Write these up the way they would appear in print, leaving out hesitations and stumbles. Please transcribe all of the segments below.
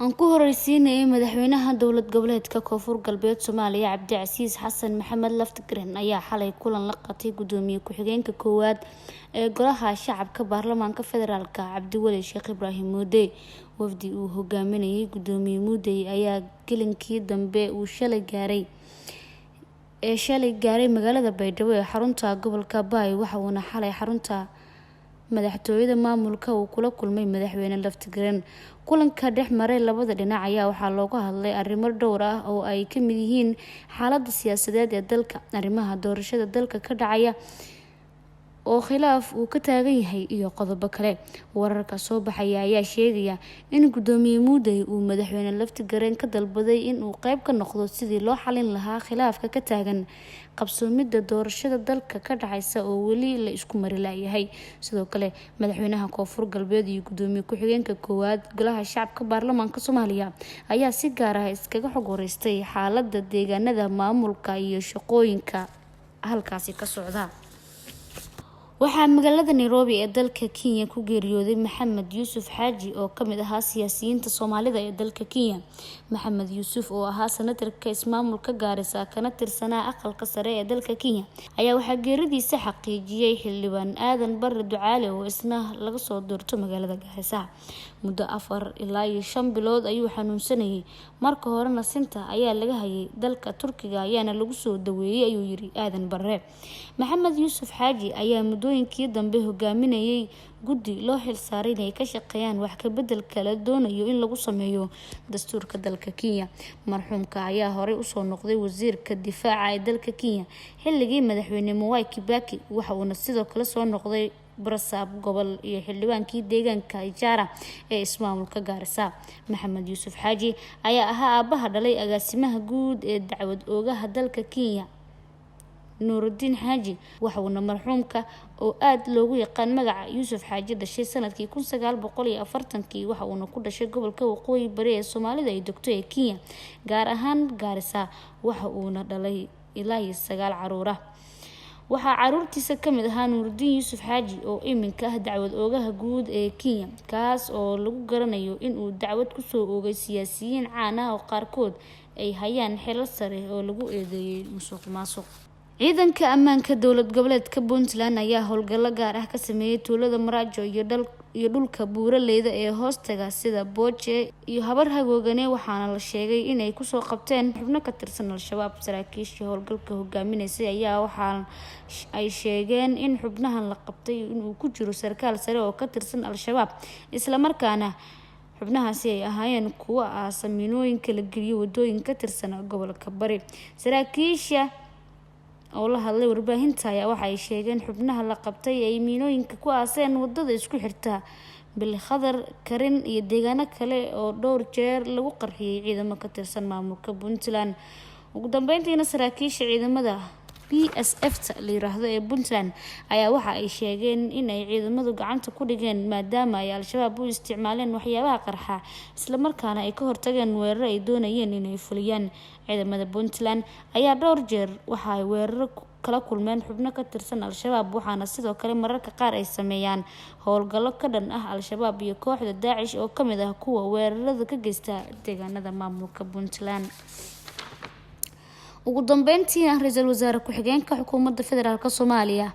Aan ku horeysiinayay, madaxweynaha Dowlad Goboleedka Koonfur Galbeed Soomaaliya, Cabdicasiis Xasan Maxamed Laftigreen, ayaa xalay kulan la qatay gudoomiye ku-xigeenka koowaad ee Golaha Shacabka Baarlamaanka Federaalka, Cabdiweli Sheekh Ibraahim Muudey. Wafdi uu hogaaminayay gudoomiye Muudey ayaa gelinkii dambe uu shalay gaaray ee shalay gaaray magaalada Baydhabo ee xarunta gobolka Baay. Waxa uuna xalay xarunta madaxtooyada maamulka uu kula kulmay madaxweyne Laftigreen. Kulanka dhex maray labada dhinac ayaa waxaa looga hadlay arrimo dhowr ah oo ay kamid yihiin xaalada siyaasadeed ee dalka, arrimaha doorashada dalka ka dhacaya oo khilaaf uu ka taagan yahay iyo qodobo kale. Wararka soo baxaya ayaa sheegaya in gudoomiye Muudey uu madaxweyne Laftigareen ka dalbaday in uu qeyb ka noqdo sidii loo xalin lahaa khilaafka ka taagan qabsoomida doorashada dalka ka dhacaysa oo weli la isku mari laayahay. Sidoo kale, madaxweynaha Koonfur Galbeed iyo gudoomiye ku-xigeenka koowaad Golaha Shacabka Baarlamaanka Soomaaliya ayaa si gaar ah iskaga xog wareystay xaalada deegaanada maamulka iyo shaqooyinka halkaasi ka socda. Waxaa magaalada Nairobi ee dalka Kenya ku geeriyooday Maxamed Yuusuf Xaaji oo kamid ahaa siyaasiyiinta Soomaalida ee dalka Kenya. Maxamed Yuusuf oo ahaa senatarka ismaamulka Gaarisa kana tirsanaa Aqalka Sare ee dalka Kenya ayaa waxaa geeridiisa xaqiijiyay xildhibaan Aadan Bare Ducaale oo isna laga soo doorto magaalada Gaarisa. Muddo 4 ilaa iyo 5 bilood ayuu xanuunsanayay. Marka horena sinta ayaa laga hayay, dalka Turkiga ayaana lagu soo daweeyey, ayuu yiri Aadan Bare. Maxamed Yuusuf Xaaji ayaa muddooyinkii dambe hogaaminayay guddi loo xilsaaray inay ka shaqeeyaan wax ka bedelka la doonayo in lagu sameeyo dastuurka dalka Kenya. Marxuumka ayaa horey usoo noqday wasiirka difaaca ee dalka Kenya xilligii madaxweyne Mwai Kibaki. Waxa uuna sidoo kale soo noqday barasaab gobol iyo xildhibaankii deegaanka Ijaara ee ismaamulka Gaarisa. Maxamed Yuusuf Xaaji ayaa ahaa aabaha dhalay agaasimaha guud ee dacwad oogaha dalka Kenya, Nuurudiin Xaaji. Waxauna marxuumka oo aada loogu yaqaan magaca Yuusuf Xaaji dhashay sanadkii 1940-kii. Waxa uuna ku dhashay gobolka Waqooyi Bari ee Soomaalida ay degto ee Kenya, gaar ahaan Gaarisa. Waxa uuna dhalay ilaa iyo sagaal caruura. Waxaa caruurtiisa kamid ahaa Nuurudiin Yuusuf Xaaji oo iminka ah dacwad oogaha guud ee Kenya, kaas oo lagu garanayo inuu dacwad kusoo oogay siyaasiyiin caan ah oo qaarkood ay hayaan xilal sare oo lagu eedeeyay musuq maasuq. Ciidanka ammaanka Dowlad Goboleedka Puntland ayaa howlgallo gaar ah ka sameeyay tuulada Maraajo iyo dhulka buuraleyda ee hoostaga, sida Booje iyo Habar Hagoogane. Waxaana la sheegay inay kusoo qabteen xubno ka tirsan Al-Shabaab. Saraakiishii howlgalka hogaaminaysay ayaa waxaa ay sheegeen in xubnahan la qabtay inuu ku jiro sarkaal sare oo ka tirsan Al-Shabaab, islamarkaana xubnahaasi ay ahaayeen kuwo aasa miinooyinka la geliyo wadooyin ka tirsan gobolka Bari. Saraakiisha oo la hadlay warbaahinta ayaa waxa ay sheegeen xubnaha la qabtay ay miinooyinka ku aaseen wadada isku xirta Bilkhadar Karin iyo deegaano kale oo dhowr jeer lagu qarxiyay ciidamo ka tirsan maamulka Puntland. Ugu dambeyntiina, saraakiisha ciidamada PSF ta la yiraahdo ee Puntland ayaa waxa ay sheegeen in ay ciidamadu gacanta ku dhigeen, maadaama ay Al-Shabaab u isticmaaleen waxyaabaha qarxa, islamarkaana ay ka hortageen weeraro ay doonayeen inay fuliyaan. Ciidamada Puntland ayaa dhowr jeer waxa ay weeraro kala kulmeen xubno ka tirsan Al-Shabaab, waxaana sidoo kale mararka qaar ay sameeyaan howlgallo ka dhan ah Al-Shabaab iyo kooxda Daacish oo kamid ah kuwa weerarada ka geysta deegaanada maamulka Puntland. Ugu dambeyntiina, ra-iisul wasaare ku-xigeenka xukuumadda Federaalk Soomaaliya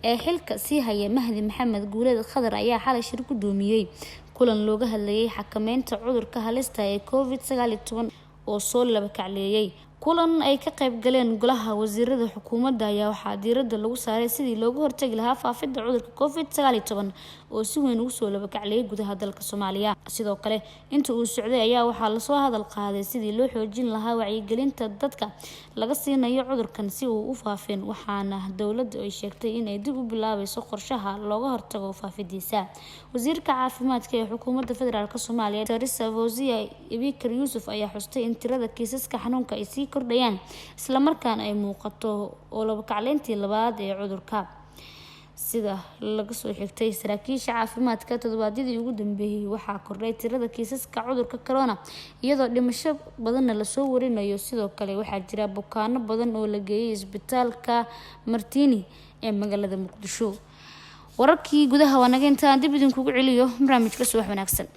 ee xilka sii haya, Mahdi Maxamed Guuleed Khadar, ayaa xalay shir gudoomiyey kulan looga hadlayay xakameynta cudurka halista ee COVID-19 oo soo laba kacleeyay. Kulan ay ka qayb galeen golaha wasiirada xukuumadda ayaa waxaa diiradda lagu saaray sidii looga hortagi lahaa faafidda cudurka COVID-19 oo si weyn ugu soo laba kacleeyay gudaha dalka Soomaaliya. Sidoo kale, inta uu socday ayaa waxaa lasoo hadal qaaday sidii loo xoojin lahaa wacyigelinta dadka laga siinayo cudurkan si uu u faafin, waxaana dowladda ay sheegtay inay dib u bilaabeyso qorshaha looga hortago faafidiisa. Wasiirka caafimaadka ee xukuumadda Federaalk Soomaaliya, Doctor Fawziya Abikar Yuusuf, ayaa xustay in tirada kiisaska xanuunka ay sii kordhayaan, islamarkaana ay muuqato oo laba kacleyntii labaad ee cudurka. Sida laga soo xigtay saraakiisha caafimaadka, toddobaadyadii ugu dambeeyay waxaa kordhay tirada kiisaska cudurka corona, iyadoo dhimasho badanna lasoo warinayo. Sidoo kale, waxaa jira bukaano badan oo la geeyay isbitaalka Martini ee magaalada Muqdisho. Wararkii gudaha waa naga intaan. Dib idinkugu celiyo barnaamijka. Subax wanaagsan.